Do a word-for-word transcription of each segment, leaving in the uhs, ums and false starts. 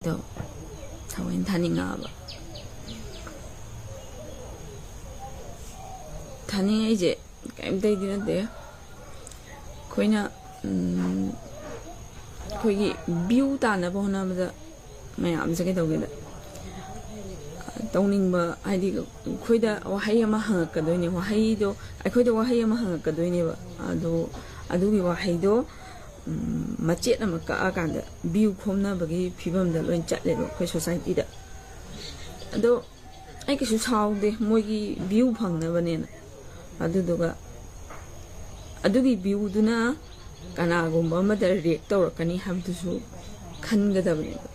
ꯑꯗꯣ ꯊꯑꯣꯏꯅ ꯊꯥꯅꯤꯡꯉꯛꯑꯕ꯫ ꯊꯥꯅꯤꯡꯉꯛꯏꯁꯦ ꯀꯩꯝꯇꯩꯗꯤ ꯅꯠꯇꯦ, ꯑꯩꯈꯣꯏꯅ ꯎꯝ, ꯑꯩꯈꯣꯏꯒꯤ ꯚ꯭ꯌꯨ ꯇꯥꯟꯅꯕ ꯍꯣꯠꯅꯕꯗ ꯃꯌꯥꯝꯁꯦ ꯀꯩꯗꯧꯒꯦꯗ, ꯇꯧꯅꯤꯡꯕ ꯍꯥꯏꯗꯤ ꯑꯩꯈꯣꯏꯗ ꯋꯥꯍꯩ ꯑꯃ ꯍꯪꯉꯛꯀꯗꯣꯏꯅꯦ, ꯋꯥꯍꯩꯗꯣ ꯑꯩꯈꯣꯏꯗ ꯋꯥꯍꯩ ꯑꯃ ꯍꯪꯉꯛꯀꯗꯣꯏꯅꯦꯕ꯫ ꯑꯗꯣ ꯑꯗꯨꯒꯤ ꯋꯥꯍꯩꯗꯣ ꯎꯝ, ꯃꯆꯦꯠ ꯑꯃ ꯀꯛꯑꯀꯥꯟꯗ ꯚ꯭ꯌꯨ ꯈꯣꯝꯅꯕꯒꯤ ꯐꯤꯕꯝꯗ ꯂꯣꯏ ꯆꯠꯂꯦꯕ ꯑꯩꯈꯣꯏ ꯁꯣꯁꯥꯏꯇꯤꯗ꯫ ꯑꯗꯣ ꯑꯩ ꯀꯩꯁꯨ ꯁꯥꯎꯗꯦ ꯃꯣꯏꯒꯤ ꯚ꯭ꯌꯨ ꯐꯪꯅꯕꯅꯦꯅ꯫ ꯑꯗꯨꯗꯨꯒ ꯑꯗꯨꯒꯤ ꯚ꯭ꯌꯨꯗꯨꯅ ꯀꯅꯥꯒꯨꯝꯕ ꯑꯃꯗ ꯔꯤꯌꯦꯛ ꯇꯧꯔꯛꯀꯅꯤ ꯍꯥꯏꯕꯗꯨꯁꯨ ꯈꯟꯒꯗꯕꯅꯦꯕ꯫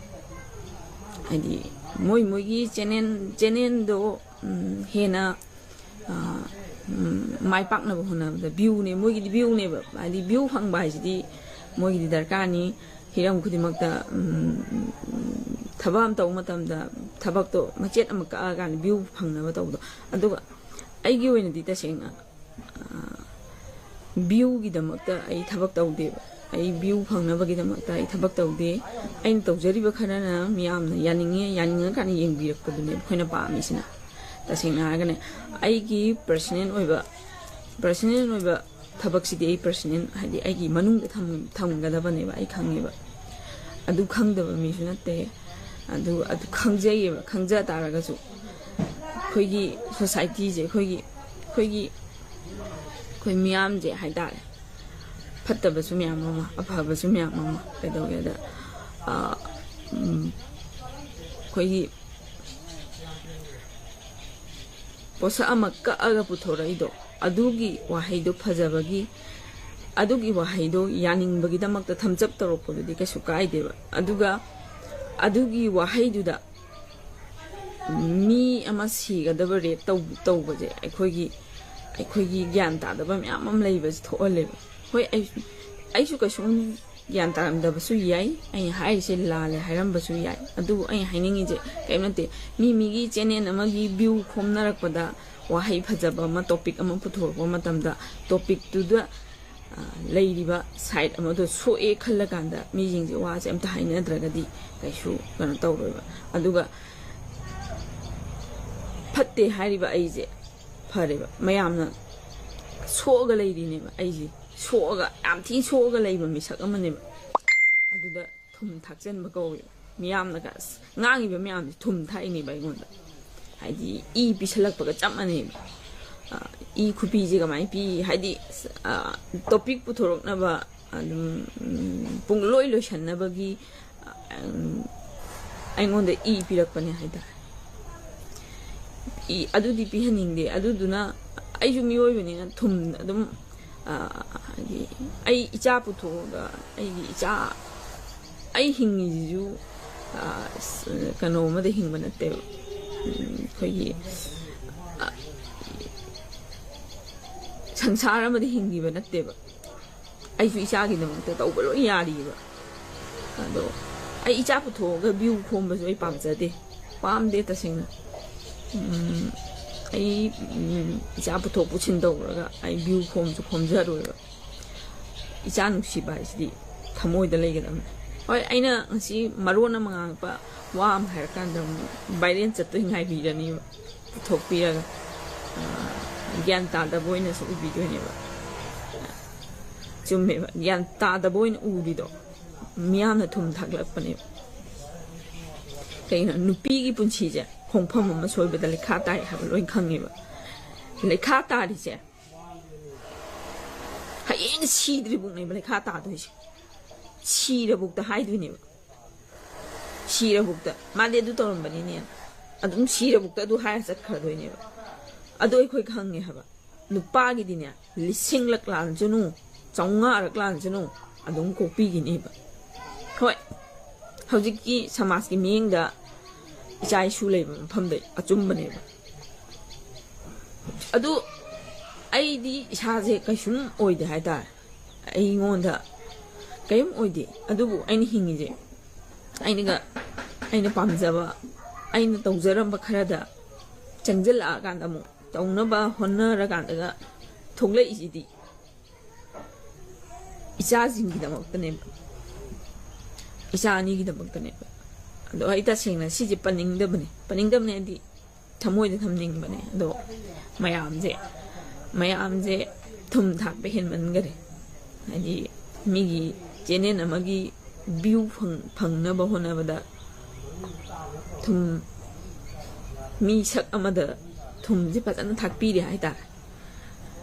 ꯍꯥꯏꯗꯤ ꯃꯣꯏ ꯃꯣꯏꯒꯤ ꯆꯦꯅꯦꯜ, ꯆꯦꯅꯦꯜꯗꯣ ꯎꯝ, ꯍꯦꯟꯅ ꯃꯥꯏ ꯄꯥꯛꯅꯕ ꯍꯣꯠꯅꯕꯗ ꯚ꯭ꯌꯨꯅꯦ, ꯃꯣꯏꯒꯤꯗꯤ ꯚ꯭ꯌꯨꯅꯦꯕ꯫ ꯍꯥꯏꯗꯤ ꯚ꯭ꯌꯨ ꯐꯪꯕ ꯍꯥꯏꯁꯤꯗꯤ ꯃꯣꯏꯒꯤꯗꯤ ꯗꯔꯀꯥꯔꯅꯤ꯫ ꯍꯤꯔꯝ ꯈꯨꯗꯤꯡꯃꯛꯇ ꯎꯝ, ꯊꯕꯛ ꯑꯃ ꯇꯧꯕ ꯃꯇꯝꯗ ꯊꯕꯛꯇꯣ ꯃꯆꯦꯠ ꯑꯃ ꯀꯛꯑꯀꯥꯟꯗ ꯚ꯭ꯌꯨ ꯐꯪꯅꯕ ꯇꯧꯕꯗꯣ꯫ ꯑꯗꯨꯒ ꯑꯩꯒꯤ ꯑꯣꯏꯅꯗꯤ ꯇꯁꯦꯡꯅ ꯚ꯭ꯌꯨꯒꯤꯗꯃꯛꯇ ꯑꯩ ꯊꯕꯛ ꯇꯧꯗꯦꯕ꯫ ꯑꯩ ꯚ꯭ꯌꯨ ꯐꯪꯅꯕꯒꯤꯗꯃꯛꯇ ꯑꯩ ꯊꯕꯛ ꯇꯧꯗꯦ꯫ ꯑꯩꯅ ꯇꯧꯖꯔꯤꯕ ꯈꯔꯅ ꯃꯤꯌꯥꯝꯅ ꯌꯥꯅꯤꯡꯉꯦ, ꯌꯥꯅꯤꯡꯉꯀꯥꯟꯗ ꯌꯦꯡꯕꯤꯔꯛꯄꯗꯨꯅꯦꯕ ꯑꯩꯈꯣꯏꯅ ꯄꯥꯝꯃꯤꯁꯤꯅ꯫ ꯇꯁꯦꯡꯅ ꯍꯥꯏꯔꯒꯅꯦ, ꯑꯩꯒꯤ ꯄꯔꯁꯅꯦꯜ ꯑꯣꯏꯕ, ꯄꯔꯁꯅꯦꯜ ꯑꯣꯏꯕ ꯊꯕꯛꯁꯤꯗꯤ ꯑꯩ ꯄꯔꯁꯅꯦꯜ, ꯍꯥꯏꯗꯤ ꯑꯩꯒꯤ ꯃꯅꯨꯡꯗ ꯊꯝ-, ꯊꯝꯒꯗꯕꯅꯦꯕ, ꯑꯩ ꯈꯪꯉꯦꯕ꯫ ꯑꯗꯨ ꯈꯪꯗꯕ ꯃꯤꯁꯨ ꯅꯠꯇꯦ꯫ ꯑꯗꯨ, ꯑꯗꯨ ꯈꯪꯖꯩꯌꯦꯕ꯫ ꯈꯪꯖ ꯇꯥꯔꯒꯁꯨ ꯑꯩꯈꯣꯏꯒꯤ ꯁꯣꯁꯥꯏꯇꯤꯁꯦ, ꯑꯩꯈꯣꯏꯒꯤ, ꯑꯩꯈꯣꯏꯒꯤ, ꯑꯩꯈꯣꯏ ꯃꯤꯌꯥꯝꯁꯦ ꯍꯥꯏꯇꯥꯔꯦ, ꯐꯠꯇꯕꯁꯨ ꯃꯌꯥꯝ ꯑꯃ, ꯑꯐꯕꯁꯨ ꯃꯌꯥꯝ ꯑꯃ꯫ ꯀꯩꯗꯧꯒꯦꯗ, ꯑ, ꯎꯝ, ꯑꯩꯈꯣꯏꯒꯤ ꯄꯣꯠꯁꯛ ꯑꯃ ꯀꯛꯑꯒ ꯄꯨꯊꯣꯔꯛꯏꯗꯣ, ꯑꯗꯨꯒꯤ ꯋꯥꯍꯩꯗꯣ ꯐꯖꯕꯒꯤ, ꯑꯗꯨꯒꯤ ꯋꯥꯍꯩꯗꯣ ꯌꯥꯅꯤꯡꯕꯒꯤꯗꯃꯛꯇ ꯊꯝꯆꯞ ꯇꯧꯔꯛꯄꯗꯨꯗꯤ ꯀꯩꯁꯨ ꯀꯥꯏꯗꯦꯕ꯫ ꯑꯗꯨꯒ ꯑꯗꯨꯒꯤ ꯋꯥꯍꯩꯗꯨꯗ ꯃꯤ ꯑꯃ ꯁꯤꯒꯗꯕ ꯔꯦꯞ ꯇꯧ-, ꯇꯧꯕꯁꯦ ꯑꯩꯈꯣꯏꯒꯤ, ꯑꯩꯈꯣꯏꯒꯤ ꯒ꯭ꯌꯥꯟ ꯇꯥꯗꯕ ꯃꯌꯥꯝ ꯑꯃ ꯂꯩꯕꯁꯦ ꯊꯣꯛꯍꯜꯂꯦꯕ꯫ ꯍꯣꯏ, ꯑꯩ, ꯑꯩꯁꯨ ꯀꯩꯁꯨꯝ ꯒ꯭ꯌꯥꯟ ꯇꯥꯔꯝꯗꯕꯁꯨ ꯌꯥꯏ, ꯑꯩꯅ ꯍꯥꯏꯔꯤꯁꯦ ꯂꯥꯜꯂꯦ ꯍꯥꯏꯔꯝꯕꯁꯨ ꯌꯥꯏ꯫ ꯑꯗꯨꯕꯨ ꯑꯩꯅ ꯍꯥꯏꯅꯤꯡꯉꯤꯁꯦ ꯀꯔꯤꯝ ꯅꯠꯇꯦ, ꯃꯤ ꯃꯤꯒꯤ ꯆꯦꯅꯦꯜ ꯑꯃꯒꯤ ꯚ꯭ꯌꯨ ꯈꯣꯝꯅꯔꯛꯄꯗ ꯋꯥꯍꯩ ꯐꯖꯕ ꯑꯃ, ꯇꯣꯄꯤꯛ ꯑꯃ ꯄꯨꯊꯣꯔꯛꯄ ꯃꯇꯝꯗ ꯇꯣꯄꯤꯛꯇꯨꯗ ꯂꯩꯔꯤꯕ ꯁꯥꯏꯠ ꯑꯃꯗꯣ ꯁꯣꯛꯑꯦ ꯈꯜꯂꯀꯥꯟꯗ ꯃꯤꯁꯤꯡꯁꯦ ꯋꯥꯁꯦ ꯑꯝꯇ ꯍꯥꯏꯅꯗ꯭ꯔꯒꯗꯤ ꯀꯩꯁꯨ ꯀꯩꯅꯣ ꯇꯧꯔꯣꯏꯕ꯫ ꯑꯗꯨꯒ ꯐꯠꯇꯦ ꯍꯥꯏꯔꯤꯕ ꯑꯩꯁꯦ ꯐꯔꯦꯕ, ꯃꯌꯥꯝꯅ ꯁꯣꯛꯑꯒ ꯂꯩꯔꯤꯅꯦꯕ꯫ ꯑꯩꯁꯦ ꯁꯣꯛꯑꯒ, ꯌꯥꯝ ꯊꯤꯅ ꯁꯣꯛꯑꯒ ꯂꯩꯕ ꯃꯤꯁꯛ ꯑꯃꯅꯦꯕ꯫ ꯑꯗꯨꯗ ꯊꯨꯝ ꯊꯥꯛꯆꯟꯕ ꯀꯧꯋꯦꯕ꯫ ꯃꯤꯌꯥꯝꯅꯒ ꯑꯁ, ꯉꯥꯡꯉꯤꯕ ꯃꯌꯥꯝꯁꯦ ꯊꯨꯝ ꯊꯥꯛꯏꯅꯦꯕ ꯑꯩꯉꯣꯟꯗ꯫ ꯍꯥꯏꯗꯤ ꯏ ꯄꯤꯁꯜꯂꯛꯄꯒ ꯆꯞ ꯃꯥꯟꯅꯩꯕ꯫ ꯑ, ꯏ ꯈꯨꯄꯤꯁꯦ ꯀꯃꯥꯏꯅ ꯄꯤ? ꯍꯥꯏꯗꯤ, ꯑ, ꯇꯣꯄꯤꯛ ꯄꯨꯊꯣꯔꯛꯅꯕ ꯑꯗꯨꯝ, ꯎꯝ, ꯄꯨꯡꯂꯣꯏ ꯂꯣꯏꯁꯟꯅꯕꯒꯤ, ꯑ, ꯎꯝ, ꯑꯩꯉꯣꯟꯗ ꯏ ꯄꯤꯔꯛꯄꯅꯦ ꯍꯥꯏꯇꯥꯔꯦ꯫ ꯏ ꯑꯗꯨꯗꯤ ꯄꯤꯍꯟꯅꯤꯡꯗꯦ꯫ ꯑꯗꯨꯗꯨꯅ ꯑꯩꯁꯨ ꯃꯤꯑꯣꯏꯕꯅꯤꯅ ꯊꯨꯝ ꯑꯗꯨꯝ, ꯑ, ꯍꯥꯏꯗꯤ ꯑꯩ ꯏꯆꯥ ꯄꯨꯊꯣꯛꯑꯒ ꯑꯩꯒꯤ ꯏꯆꯥ, ꯑꯩ ꯍꯤꯡꯉꯤꯁꯤꯁꯨ, ꯑ, ꯀꯩꯅꯣ ꯑꯃꯗ ꯍꯤꯡꯕ ꯅꯠꯇꯦꯕ꯫ ꯎꯝ, ꯑꯩꯈꯣꯏꯒꯤ, ꯑ, ꯁꯪꯁꯥꯔ ꯑꯃꯗ ꯍꯤꯡꯉꯤꯕ ꯅꯠꯇꯦꯕ꯫ ꯑꯩꯁꯨ ꯏꯆꯥꯒꯤꯗꯃꯛꯇ ꯇꯧꯕ ꯂꯣꯏ ꯌꯥꯔꯤꯕ꯫ ꯑꯗꯣ ꯑꯩ ꯏꯆꯥ ꯄꯨꯊꯣꯛꯑꯒ ꯚ꯭ꯌꯨ ꯈꯣꯝꯕꯁꯨ ꯑꯩ ꯄꯥꯝꯖꯗꯦ, ꯄꯥꯝꯗꯦ ꯇꯁꯦꯡꯅ꯫ ꯎꯝ, ꯑꯩ, ꯎꯝ, ꯏꯆꯥ ꯄꯨꯊꯣꯛ ꯄꯨꯁꯤꯟ ꯇꯧꯔꯒ ꯑꯩ ꯚ꯭ꯌꯨ ꯈꯣꯝꯁꯨ ꯈꯣꯝꯖꯔꯣꯏꯕ꯫ ꯏꯆꯥ ꯅꯨꯡꯁꯤꯕ ꯍꯥꯏꯁꯤꯗꯤ ꯊꯃꯣꯏꯗ ꯂꯩꯒꯗꯕꯅꯤ꯫ ꯍꯣꯏ, ꯑꯩꯅ ꯉꯁꯤ ꯃꯔꯣꯟ ꯑꯃ ꯉꯥꯡꯉꯛꯄ ꯋꯥ ꯑꯃ ꯍꯥꯏꯔꯀꯥꯟꯗ ꯑꯃꯨꯛ ꯚꯥꯏꯔꯦꯟ ꯆꯠꯇꯣꯏ ꯉꯥꯏꯕꯤꯔꯅꯤꯕ꯫ ꯄꯨꯊꯣꯛꯄꯤꯔꯒ, ꯑ, ꯒ꯭ꯌꯥꯟ ꯇꯥꯗꯕ ꯑꯣꯏꯅꯁꯨ ꯎꯕꯤꯗꯣꯏꯅꯦꯕ꯫ ꯆꯨꯝꯃꯦꯕ, ꯒ꯭ꯌꯥꯟ ꯇꯥꯗꯕ ꯑꯣꯏꯅ ꯎꯔꯤꯗꯣ ꯃꯤꯌꯥꯝꯅ ꯊꯨꯝ ꯊꯥꯛꯂꯛꯄꯅꯦꯕ꯫ ꯀꯩꯅꯣ, ꯅꯨꯄꯤꯒꯤ ꯄꯨꯟꯁꯤꯁꯦ ꯈꯣꯡꯐꯝ ꯑꯃ ꯁꯣꯏꯕꯗ ꯂꯩꯈꯥ ꯇꯥꯏ ꯍꯥꯏꯕ ꯂꯣꯏ ꯈꯪꯉꯦꯕ꯫ ꯂꯩꯈꯥ ꯇꯥꯔꯤꯁꯦ ꯍꯌꯦꯡ ꯁꯤꯗ꯭ꯔꯤꯕꯨꯛꯅꯦꯕ ꯂꯩꯈꯥ ꯇꯥꯗꯣꯏꯁꯦ꯫ ꯁꯤꯔꯕꯨꯛꯇ ꯍꯥꯏꯗꯣꯏꯅꯦꯕ꯫ ꯁꯤꯔꯕꯨꯛꯇ ꯃꯥꯗꯤ ꯑꯗꯨ ꯇꯧꯔꯝꯕꯅꯤꯅꯦ, ꯑꯗꯨꯝ ꯁꯤꯔꯕꯨꯛꯇ ꯑꯗꯨ ꯍꯥꯏꯔ ꯆꯠꯈ꯭ꯔꯗꯣꯏꯅꯦꯕ꯫ ꯑꯗꯨ ꯑꯩꯈꯣꯏ ꯈꯪꯉꯦ ꯍꯥꯏꯕ꯫ ꯅꯨꯄꯥꯒꯤꯗꯤꯅꯦ, ꯂꯤꯁꯤꯡꯂꯛ ꯂꯥꯟꯁꯅꯨ, ꯆꯥꯝꯃꯉꯥꯔꯛ ꯂꯥꯟꯁꯅꯨ, ꯑꯗꯨꯝ ꯀꯣꯛꯄꯤꯒꯤꯅꯦꯕ꯫ ꯍꯣꯏ, ꯍꯧꯖꯤꯛꯀꯤ ꯁꯃꯥꯖꯀꯤ ꯃꯤꯠꯌꯦꯡꯗ ꯏꯆꯥ ꯏꯁꯨ ꯂꯩꯕ ꯃꯐꯝꯗ ꯑꯆꯨꯝꯕꯅꯦꯕ꯫ ꯑꯗꯨ ꯑꯩꯗꯤ ꯏꯁꯥꯁꯦ ꯀꯩꯁꯨꯝ ꯑꯣꯏꯗꯦ ꯍꯥꯏꯇꯥꯔꯦ꯫ ꯑꯩꯉꯣꯟꯗ ꯀꯔꯤꯝ ꯑꯣꯏꯗꯦ꯫ ꯑꯗꯨꯕꯨ ꯑꯩꯅ ꯍꯤꯡꯉꯤꯁꯦ, ꯑꯩꯅꯒ, ꯑꯩꯅ ꯄꯥꯝꯖꯕ, ꯑꯩꯅ ꯇꯧꯖꯔꯝꯕ ꯈꯔꯗ ꯆꯪꯁꯤꯜꯂꯛꯑꯀꯥꯟꯗ ꯑꯃꯨꯛ ꯇꯧꯅꯕ ꯍꯣꯠꯅꯔꯀꯥꯟꯗꯒ ꯊꯣꯛꯂꯛꯏꯁꯤꯗꯤ ꯏꯆꯥꯁꯤꯡꯒꯤꯗꯃꯛꯇꯅꯦꯕ, ꯏꯆꯥ ꯑꯅꯤꯒꯤꯗꯃꯛꯇꯅꯦꯕ꯫ ꯑꯗꯣ ꯑꯩ ꯇꯁꯦꯡꯅ ꯁꯤꯁꯦ ꯄꯟꯅꯤꯡꯗꯕꯅꯦ, ꯄꯟꯅꯤꯡꯗꯕꯅꯦ ꯍꯥꯏꯗꯤ ꯊꯃꯣꯏꯗ ꯊꯝꯅꯤꯡꯕꯅꯦ꯫ ꯑꯗꯣ ꯃꯌꯥꯝꯁꯦ, ꯃꯌꯥꯝꯁꯦ ꯊꯨꯝ ꯊꯥꯛꯄ ꯍꯦꯟꯃꯟꯈꯔꯦ꯫ ꯍꯥꯏꯗꯤ ꯃꯤꯒꯤ ꯆꯦꯅꯦꯜ ꯑꯃꯒꯤ ꯚ꯭ꯌꯨ ꯐꯪꯅꯕ ꯍꯣꯠꯅꯕꯗ ꯊꯨꯝ, ꯃꯤ ꯁꯛ ꯑꯃꯗ ꯊꯨꯝꯁꯦ ꯐꯖꯅ ꯊꯥꯛꯄꯤꯔꯦ ꯍꯥꯏꯇꯥꯔꯦ꯫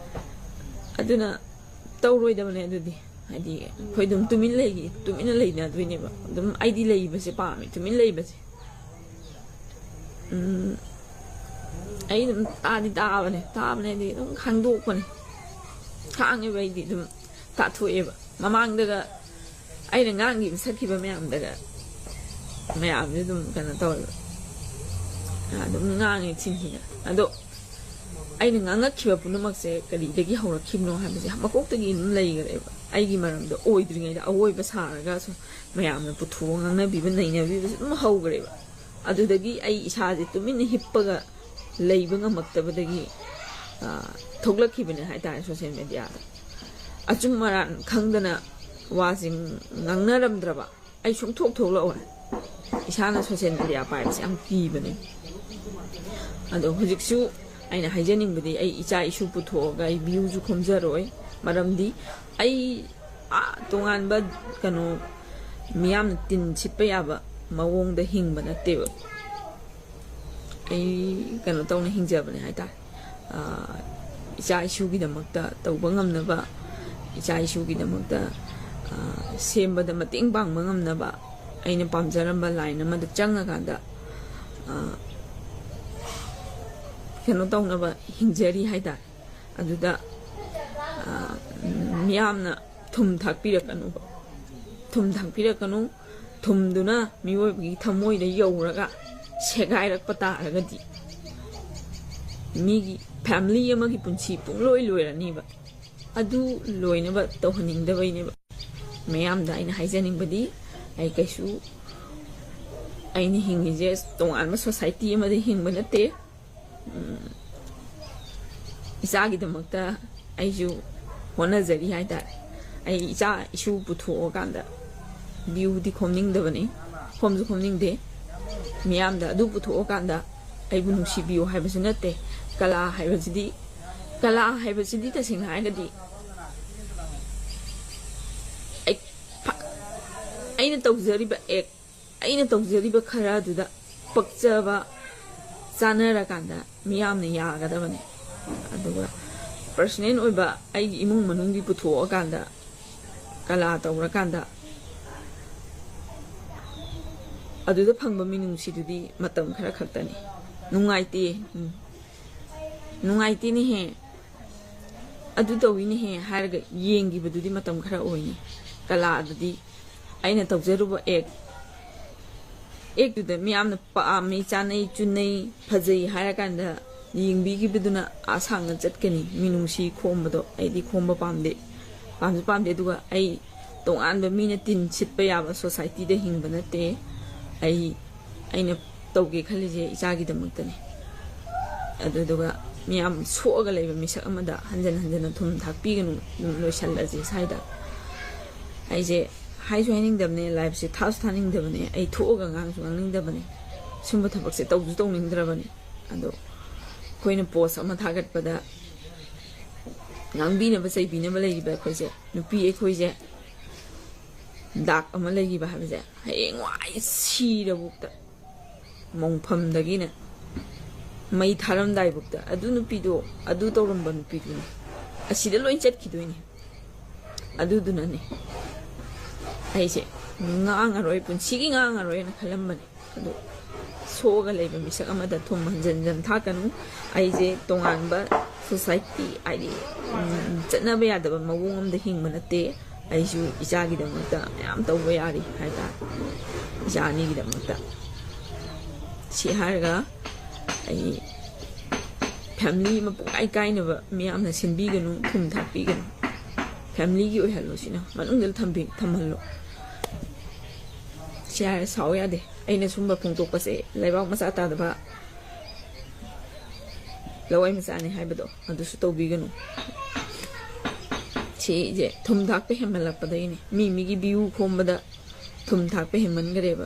ꯑꯗꯨꯅ ꯇꯧꯔꯣꯏꯗꯕꯅꯦ ꯑꯗꯨꯗꯤ꯫ ꯍꯥꯏꯗꯤ ꯑꯩꯈꯣꯏ ꯑꯗꯨꯝ ꯇꯨꯃꯤꯟ ꯂꯩꯒꯤ ꯇꯨꯃꯤꯟꯅ ꯂꯩꯅꯗꯣꯏꯅꯦꯕ꯫ ꯑꯗꯨꯝ ꯑꯩꯗꯤ ꯂꯩꯕꯁꯦ ꯄꯥꯝꯃꯦ, ꯇꯨꯃꯤꯟ ꯂꯩꯕꯁꯦ꯫ ꯎꯝ, ꯑꯩ ꯑꯗꯨꯝ ꯇꯥꯗꯤ ꯇꯥꯕꯅꯦ, ꯇꯥꯕꯅꯦ ꯍꯥꯏꯗꯤ ꯑꯗꯨꯝ ꯈꯪꯗꯣꯛꯄꯅꯦ꯫ ꯈꯥꯡꯉꯦꯕ, ꯑꯩꯗꯤ ꯑꯗꯨꯝ ꯇꯥꯊꯣꯛꯑꯦꯕ꯫ ꯃꯃꯥꯡꯗꯒ ꯑꯩꯅ ꯉꯥꯡꯈꯤꯕ ꯁꯛꯈꯤꯕ ꯃꯌꯥꯝꯗꯒ ꯃꯌꯥꯝꯁꯦ ꯑꯗꯨꯝ ꯀꯩꯅꯣ ꯇꯧꯋꯦꯕ, ꯑꯗꯨꯝ ꯉꯥꯡꯉꯦ ꯆꯤꯟꯊꯤꯅ꯫ ꯑꯗꯣ ꯑꯩꯅ ꯉꯥꯡꯉꯛꯈꯤꯕ ꯄꯨꯝꯅꯃꯛꯁꯦ ꯀꯔꯤꯗꯒꯤ ꯍꯧꯔꯛꯈꯤꯕꯅꯣ ꯍꯥꯏꯕꯁꯦ ꯃꯀꯣꯛꯇꯒꯤ ꯑꯗꯨꯝ ꯂꯩꯈ꯭ꯔꯦꯕ꯫ ꯑꯩꯒꯤ ꯃꯔꯝꯗ ꯑꯣꯏꯗ꯭ꯔꯤꯉꯩꯗ ꯑꯋꯣꯏꯕ ꯁꯥꯔꯒ ꯁꯨꯝ ꯃꯌꯥꯝꯅ ꯄꯨꯊꯣꯛꯑ ꯉꯥꯡꯅꯕꯤꯕ ꯅꯩꯅꯕꯤꯕꯁꯦ ꯑꯗꯨꯝ ꯍꯧꯈ꯭ꯔꯦꯕ꯫ ꯑꯗꯨꯗꯒꯤ ꯑꯩ ꯏꯁꯥꯁꯦ ꯇꯨꯃꯤꯟꯅ ꯍꯤꯞꯄꯒ ꯂꯩꯕ ꯉꯝꯃꯛꯇꯕꯗꯒꯤ, ꯑ, ꯊꯣꯛꯂꯛꯈꯤꯕꯅꯦ ꯍꯥꯏꯇꯥꯔꯦ ꯁꯣꯁꯦꯜ ꯃꯦꯗꯤꯌꯥꯗ꯫ ꯑꯆꯨꯝ ꯑꯔꯥꯟ ꯈꯪꯗꯅ ꯋꯥꯁꯦ ꯉꯥꯡꯅꯔꯝꯗ꯭ꯔꯕ ꯑꯩ ꯁꯨꯡꯊꯣꯛ ꯊꯣꯛꯂꯛꯑꯣꯏ꯫ ꯏꯁꯥꯅ ꯁꯣꯁꯦꯜ ꯃꯦꯗꯤꯌꯥ ꯄꯥꯏꯕꯁꯦ ꯌꯥꯝ ꯀꯤꯕꯅꯦ꯫ ꯑꯗꯣ ꯍꯧꯖꯤꯛꯁꯨ ꯑꯩꯅ ꯍꯥꯏꯖꯅꯤꯡꯕꯗꯤ, ꯑꯩ ꯏꯆꯥ ꯏꯁꯨ ꯄꯨꯊꯣꯛꯑꯒ ꯑꯩ ꯚ꯭ꯌꯨꯁꯨ ꯈꯣꯝꯖꯔꯣꯏ꯫ ꯃꯔꯝꯗꯤ ꯑꯩ ꯑꯥ ꯇꯣꯉꯥꯟꯕ ꯀꯩꯅꯣ ꯃꯤꯌꯥꯝꯅ ꯇꯤꯟ ꯁꯤꯠꯄ ꯌꯥꯕ ꯃꯑꯣꯡꯗ ꯍꯤꯡꯕ ꯅꯠꯇꯦꯕ꯫ ꯑꯩ ꯀꯩꯅꯣ ꯇꯧꯅ ꯍꯤꯡꯖꯕꯅꯦ ꯍꯥꯏꯇꯥꯔꯦ꯫ ꯑꯥ, ꯏꯆꯥ ꯏꯁꯨꯒꯤꯗꯃꯛꯇ ꯇꯧꯕ ꯉꯝꯅꯕ, ꯏꯆꯥ ꯏꯁꯨꯒꯤꯗꯃꯛꯇ, ꯑꯥ, ꯁꯦꯝꯕꯗ ꯃꯇꯦꯡ ꯄꯥꯡꯕ ꯉꯝꯅꯕ ꯑꯩꯅ ꯄꯥꯝꯖꯔꯝꯕ ꯂꯥꯏꯟ ꯑꯃꯗ ꯆꯪꯉꯀꯥꯟꯗ, ꯑꯥ, ꯀꯩꯅꯣ ꯇꯧꯅꯕ ꯍꯤꯡꯖꯔꯤ ꯍꯥꯏꯇꯥꯔꯦ꯫ ꯑꯗꯨꯗ, ꯑꯥ, ꯃꯤꯌꯥꯝꯅ ꯊꯨꯝ ꯊꯥꯛꯄꯤꯔꯛꯀꯅꯨꯕ꯫ ꯊꯨꯝ ꯊꯥꯛꯄꯤꯔꯛꯀꯅꯨ꯫ ꯊꯨꯝꯗꯨꯅ ꯃꯤꯑꯣꯏꯕꯒꯤ ꯊꯃꯣꯏꯗ ꯌꯧꯔꯒ ꯁꯦꯒꯥꯏꯔꯛꯄ ꯇꯥꯔꯒꯗꯤ ꯃꯤꯒꯤ ꯐꯦꯃꯤꯂꯤ ꯑꯃꯒꯤ ꯄꯨꯟꯁꯤ ꯄꯨꯡꯂꯣꯏ ꯂꯣꯏꯔꯅꯤꯕ꯫ ꯑꯗꯨ ꯂꯣꯏꯅꯕ ꯇꯧꯍꯟꯅꯤꯡꯗꯕꯩꯅꯦꯕ꯫ ꯃꯌꯥꯝꯗ ꯑꯩꯅ ꯍꯥꯏꯖꯅꯤꯡꯕꯗꯤ, ꯑꯩ ꯀꯩꯁꯨ, ꯑꯩꯅ ꯍꯤꯡꯉꯤꯁꯦ ꯇꯣꯉꯥꯟꯕ ꯁꯣꯁꯥꯏꯇꯤ ꯑꯃꯗ ꯍꯤꯡꯕ ꯅꯠꯇꯦ꯫ ꯎꯝ, ꯏꯆꯥꯒꯤꯗꯃꯛꯇ ꯑꯩꯁꯨ ꯍꯣꯠꯅꯖꯔꯤ ꯍꯥꯏꯇꯥꯔꯦ꯫ ꯑꯩ ꯏꯆꯥ ꯏꯁꯨ ꯄꯨꯊꯣꯛꯑꯀꯥꯟꯗ ꯚ꯭ꯌꯨꯗꯤ ꯈꯣꯝꯅꯤꯡꯗꯕꯅꯤ, ꯈꯣꯝꯁꯨ ꯈꯣꯝꯅꯤꯡꯗꯦ꯫ ꯃꯤꯌꯥꯝꯗ ꯑꯗꯨ ꯄꯨꯊꯣꯛꯑꯀꯥꯟꯗ ꯑꯩꯕꯨ ꯅꯨꯡꯁꯤꯕꯤꯌꯨ ꯍꯥꯏꯕꯁꯨ ꯅꯠꯇꯦ, ꯀꯂꯥ ꯍꯥꯏꯕꯁꯤꯗꯤ, ꯀꯂꯥ ꯍꯥꯏꯕꯁꯤꯗꯤ ꯇꯁꯦꯡꯅ ꯍꯥꯏꯔꯒꯗꯤ ꯑꯩ ꯐ- ꯑꯩꯅ ꯇꯧꯖꯔꯤꯕ ꯑꯦꯛ ꯑꯩꯅ ꯇꯧꯖꯔꯤꯕ ꯈꯔ ꯑꯗꯨꯗ ꯄꯛꯆꯕ ꯆꯥꯅꯔꯀꯥꯟꯗ ꯃꯤꯌꯥꯝꯅ ꯌꯥꯒꯗꯕꯅꯤ꯫ ꯑꯗꯨꯒ ꯄꯔꯁꯣꯅꯦꯜ ꯑꯣꯏꯕ ꯑꯩꯒꯤ ꯏꯃꯨꯡ ꯃꯅꯨꯡꯒꯤ ꯄꯨꯊꯣꯛꯑꯀꯥꯟꯗ, ꯀꯂꯥ ꯇꯧꯔꯀꯥꯟꯗ ꯑꯗꯨꯗ ꯐꯪꯕ ꯃꯤꯅꯨꯡꯁꯤꯗꯨꯗꯤ ꯃꯇꯝ ꯈꯔ ꯈꯛꯇꯅꯤ꯫ ꯅꯨꯡꯉꯥꯏꯇꯦ꯫ ꯎꯝ꯫ ꯅꯨꯡꯉꯥꯏꯇꯦꯅꯦꯍꯦ, ꯑꯗꯨ ꯇꯧꯋꯤꯅꯦꯍꯦ ꯍꯥꯏꯔꯒ ꯌꯦꯡꯈꯤꯕꯗꯨꯗꯤ ꯃꯇꯝ ꯈꯔ ꯑꯣꯏꯅꯤ꯫ ꯀꯂꯥꯗꯨꯗꯤ ꯑꯩꯅ ꯇꯧꯖꯔꯨꯕ ꯑꯦꯛ ꯑꯦꯛꯇꯨꯗ ꯃꯤꯌꯥꯝꯅ ꯄꯥꯝꯃꯤ, ꯆꯥꯅꯩ, ꯆꯨꯅꯩ, ꯐꯖꯩ ꯍꯥꯏꯔꯀꯥꯟꯗ ꯌꯦꯡꯕꯤꯈꯤꯕꯗꯨꯅ ꯑꯥ ꯁꯥꯡꯅ ꯆꯠꯀꯅꯤ꯫ ꯃꯤꯅꯨꯡꯁꯤ ꯈꯣꯝꯕꯗꯣ ꯑꯩꯗꯤ ꯈꯣꯝꯕ ꯄꯥꯝꯗꯦ, ꯄꯥꯝꯁꯨ ꯄꯥꯝꯗꯦ꯫ ꯑꯗꯨꯒ ꯑꯩ ꯇꯣꯉꯥꯟꯕ ꯃꯤꯅ ꯇꯤꯟ ꯁꯤꯠꯄ ꯌꯥꯕ ꯁꯣꯁꯥꯏꯇꯤꯗ ꯍꯤꯡꯕ ꯅꯠꯇꯦ꯫ ꯑꯩ ꯑꯩꯅ ꯇꯧꯒꯦ ꯈꯜꯂꯤꯁꯦ ꯏꯆꯥꯒꯤꯗꯃꯛꯇꯅꯤ꯫ ꯑꯗꯨꯗꯨꯒ ꯃꯤꯌꯥꯝ ꯁꯣꯛꯑꯒ ꯂꯩꯕ ꯃꯤꯁꯛ ꯑꯃꯗ ꯍꯟꯖꯟ ꯍꯟꯖꯟꯅ ꯊꯨꯝ ꯊꯥꯛꯄꯤꯒꯅꯨ꯫ ꯑꯗꯨꯝ ꯂꯣꯏꯁꯜꯂꯁꯦ ꯁ꯭ꯋꯥꯏꯗ꯫ ꯑꯩꯁꯦ ꯍꯥꯏꯁꯨ ꯍꯥꯏꯅꯤꯡꯗꯕꯅꯦ, ꯂꯥꯏꯐꯁꯦ ꯊꯥꯁꯨ ꯊꯥꯅꯤꯡꯗꯕꯅꯦ꯫ ꯑꯩ ꯊꯣꯛꯑꯒ ꯉꯥꯡꯁꯨ ꯉꯥꯡꯅꯤꯡꯗꯕꯅꯦ꯫ ꯁꯨꯝꯕ ꯊꯕꯛꯁꯦ ꯇꯧꯁꯨ ꯇꯧꯅꯤꯡꯗ꯭ꯔꯕꯅꯦ꯫ ꯑꯗꯣ ꯑꯩꯈꯣꯏꯅ ꯄꯣꯁ ꯑꯃ ꯊꯥꯒꯠꯄꯗ ꯉꯥꯡꯕꯤꯅꯕ ꯆꯩꯕꯤꯅꯕ ꯂꯩꯔꯤꯕ ꯑꯩꯈꯣꯏꯁꯦ, ꯅꯨꯄꯤ ꯑꯩꯈꯣꯏꯁꯦ ꯗꯥꯛ ꯑꯃ ꯂꯩꯈꯤꯕ ꯍꯥꯏꯕꯁꯦ ꯍꯌꯦꯡꯋꯥꯏ ꯁꯤꯔꯕꯨꯛꯇ ꯃꯣꯡꯐꯝꯗꯒꯤꯅꯦ ꯃꯩ ꯊꯥꯔꯝꯗꯥꯏꯕꯨꯛꯇ ꯑꯗꯨ ꯅꯨꯄꯤꯗꯣ, ꯑꯗꯨ ꯇꯧꯔꯝꯕ ꯅꯨꯄꯤꯗꯨꯅꯦ, ꯑꯁꯤꯗ ꯂꯣꯏ ꯆꯠꯈꯤꯗꯣꯏꯅꯦ꯫ ꯑꯗꯨꯗꯨꯅꯅꯦ ꯑꯩꯁꯦ ꯉꯥꯡꯉꯔꯣꯏ, ꯄꯨꯟꯁꯤꯒꯤ ꯉꯥꯡꯉꯔꯣꯏꯅ ꯈꯜꯂꯝꯕꯅꯦ꯫ ꯑꯗꯣ ꯁꯣꯛꯑꯒ ꯂꯩꯕ ꯃꯤꯁꯛ ꯑꯃꯗ ꯊꯨꯝ ꯍꯟꯖꯟ ꯍꯟꯖꯟ ꯊꯥꯛꯀꯅꯨ꯫ ꯑꯩꯁꯦ ꯇꯣꯉꯥꯟꯕ ꯁꯣꯁꯥꯏꯇꯤ, ꯍꯥꯏꯗꯤ, ꯎꯝ, ꯆꯠꯅꯕ ꯌꯥꯗꯕ ꯃꯑꯣꯡ ꯑꯃꯗ ꯍꯤꯡꯕ ꯅꯠꯇꯦ꯫ ꯑꯩꯁꯨ ꯏꯆꯥꯒꯤꯗꯃꯛꯇ ꯃꯌꯥꯝ ꯇꯧꯕ ꯌꯥꯔꯤ ꯍꯥꯏꯇꯥꯔꯦ, ꯏꯆꯥ ꯑꯅꯤꯒꯤꯗꯃꯛꯇ꯫ ꯁꯤ ꯍꯥꯏꯔꯒ ꯑꯩ ꯐꯦꯃꯤꯂꯤ ꯑꯃ ꯄꯨꯡꯀꯥꯏ ꯀꯥꯏꯅꯕ ꯃꯤꯌꯥꯝꯅ ꯁꯤꯟꯕꯤꯒꯅꯨ, ꯊꯨꯝ ꯊꯥꯛꯄꯤꯒꯅꯨ꯫ ꯐꯦꯃꯤꯂꯤꯒꯤ ꯑꯣꯏꯍꯜꯂꯣ, ꯁꯤꯅ ꯃꯅꯨꯡꯗ ꯊꯝꯕꯤ-, ꯊꯝꯍꯜꯂꯣ꯫ ꯁꯤ ꯍꯥꯏꯔ ꯁꯥꯎ ꯌꯥꯗꯦ꯫ ꯑꯩꯅ ꯁꯨꯝꯕ ꯐꯣꯡꯗꯣꯛꯄꯁꯦ ꯂꯩꯕꯥꯛ ꯃꯆꯥ ꯇꯥꯗꯕ ꯂꯋꯥꯏ ꯃꯆꯥꯅꯤ ꯍꯥꯏꯕꯗꯣ ꯑꯗꯨꯁꯨ ꯇꯧꯕꯤꯒꯅꯨ꯫ ꯁꯤꯁꯦ ꯊꯨꯝ ꯊꯥꯛꯄ ꯍꯦꯟꯃꯜꯂꯛꯄꯗꯩꯅꯦ, ꯃꯤ ꯃꯤꯒꯤ ꯚ꯭ꯌꯨ ꯈꯣꯝꯕꯗ ꯊꯨꯝ ꯊꯥꯛꯄ ꯍꯦꯟꯃꯟꯈ꯭ꯔꯦꯕ꯫